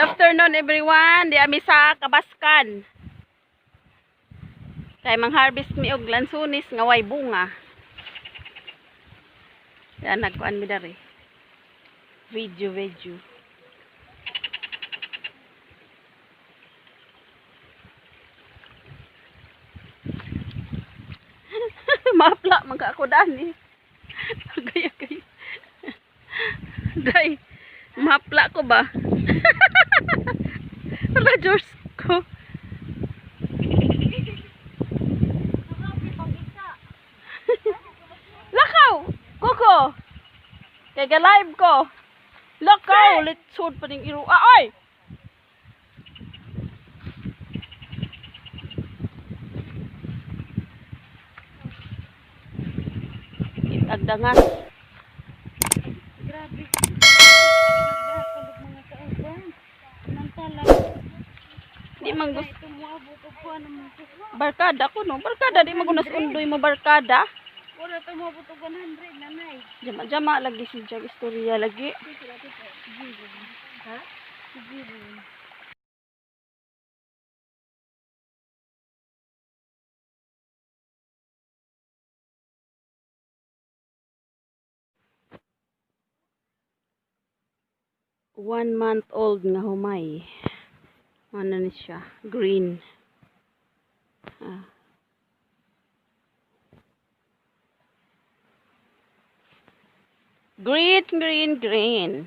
Afternoon, everyone. Di ami sa Kabaskan. Kay mang-harvest mi og lansunis nga way bunga. Yan, nagkuan mi dari. Video, video. Mapla man ka ako dani. Agay agay. Day, mapla ko ba? Wala, Diyos ko. Lakaw! Kuko! Kay ga-live ko. Lakaw! Litsod pa ning iro. Ah, oy! Itagdangas. Grabe. Nagdakalog mga kauban. Nantala. Di man gusto. Ito mo abot og kuan mo. Barkada ko no. Barkada di man ko undoy mo barkada. Wala to mo abot og 100, nanay. Jama-jama lagi si Jag istorya lagi. Ha? Sige. 1 month old nga humay. Ano ni siya? Green. Ah. Green, green, green.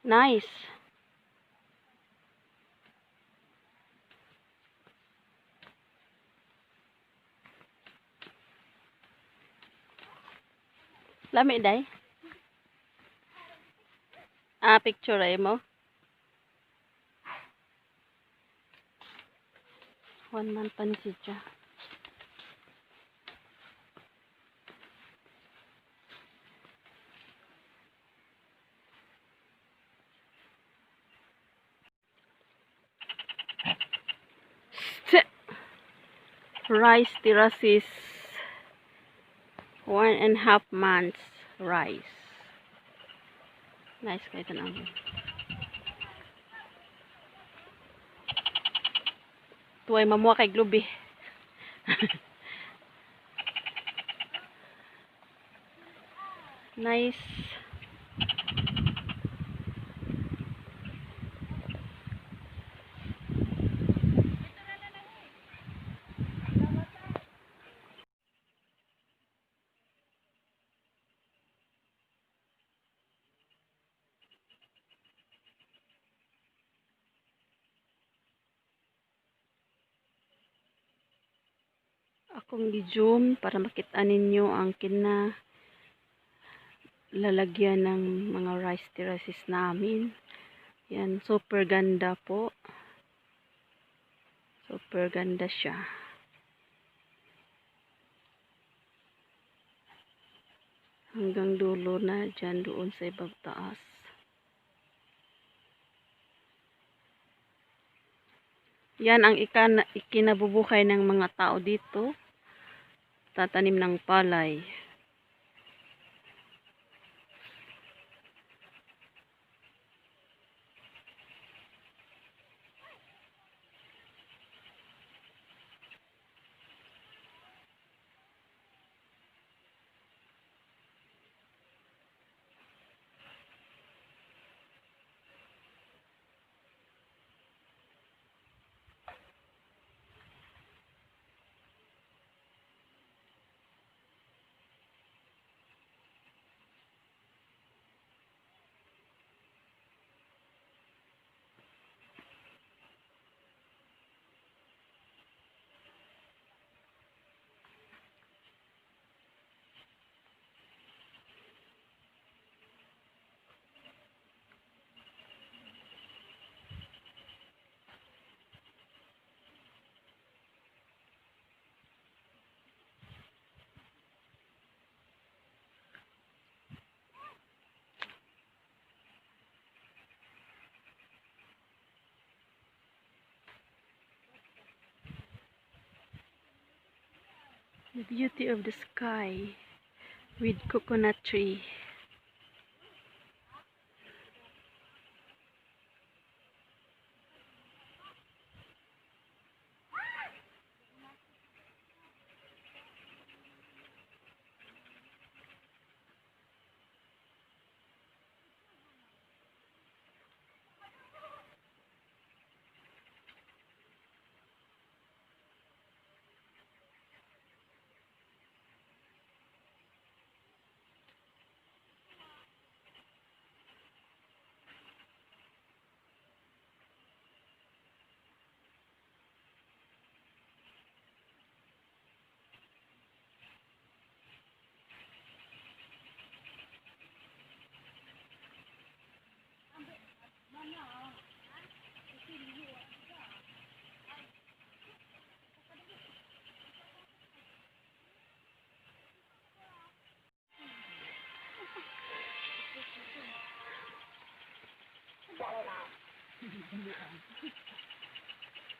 Nice. Lami day. Ah, picture ay mo. 1 month pa ni siya. Rice terraces. 1.5 months rice. Nice kay tan. Tuway mamuha kay glubi. Nice. Akong gi-zoom para makita ninyo ang kina lalagyan ng mga rice terraces namin. Yan, super ganda po. Super ganda siya. Hanggang dulo na dyan doon sa ibang taas. Yan ang ikinabubuhay ng mga tao dito. Tatanim ng palay. The beauty of the sky with coconut tree.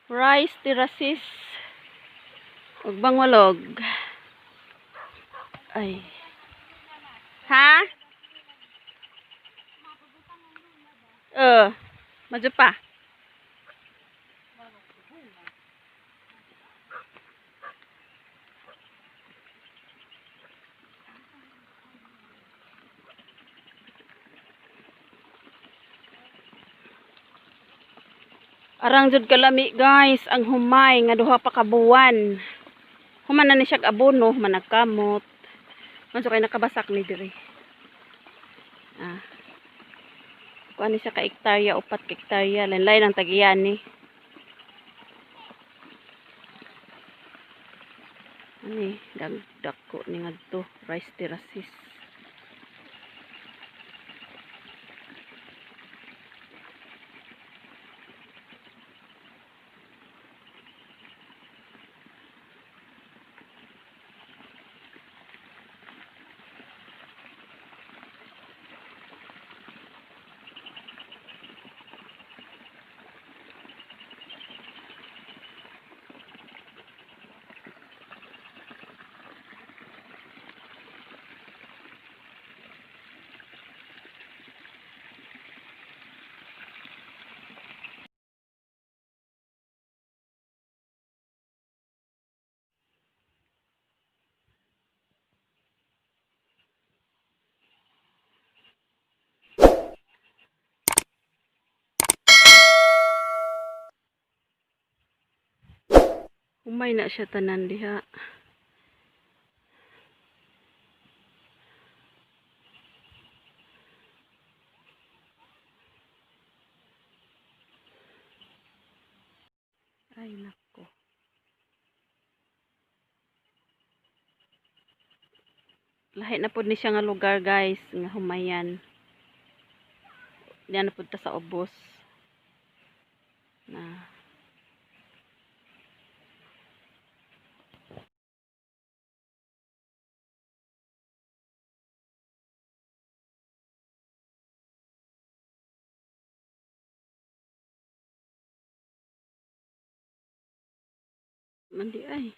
Rice terraces. Ug bangwalog. Ay. Ha? Madyo pa. Arang jud kalami, guys, ang humay nga 2 pa ka buwan. Human na ni siya abono, human nagkamot. Man so kay nakabasak ni diri. Ah. Kuan ni siya ka hektarya, 4 ka hektarya, lain-lain ang tagiyan ni. Ani dagdako ni ngadto rice terraces. Umay na siya tanan diha. Ay nako. Lahi na pud ni siya nga lugar, guys, nga humayan. Diyan na pud ta sa ubos. Na. Mandi ay.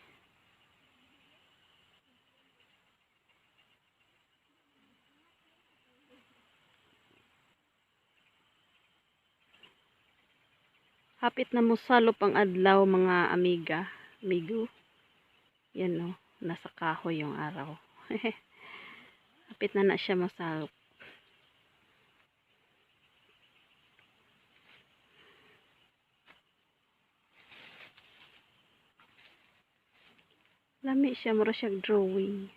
Hapit na mosalop ang adlaw, mga amiga, amigo. Yan o, nasa kahoy yung araw. Hapit na na siya masalop. Lami siya, mura siya drawing.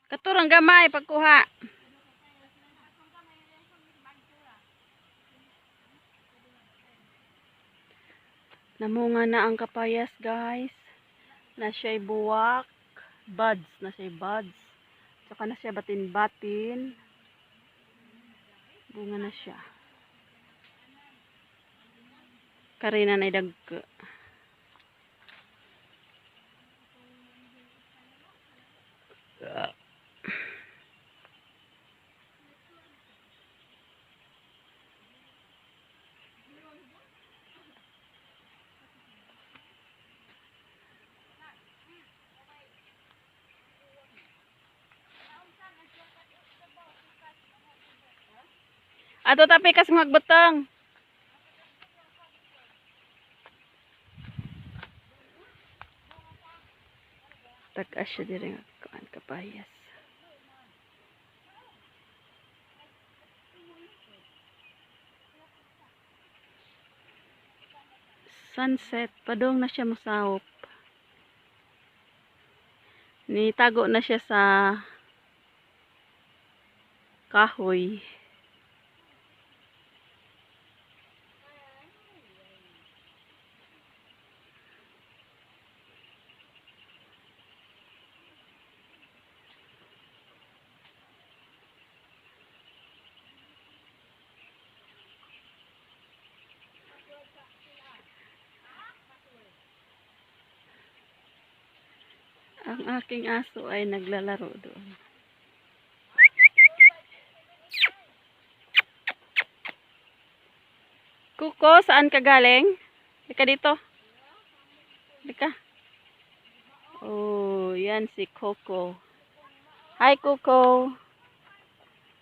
Katurang gamay pagkuha. Namunga na ang kapayas, guys. Na siya'y buwak. Buds. Na siya'y buds. Tsaka na siya batin-batin. Bunga na siya. Karina na idagko. Ato tapi kas magbutang. Tag-as siya diri nga kuan kapayas. Sunset, padong na siya mosawop. Nitago na siya sa kahoy. Ang aking aso ay naglalaro doon. Kuko, saan ka galing? Lika dito. Lika. Oh, yan si Coco. Hi, Coco.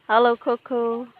Hello, Coco.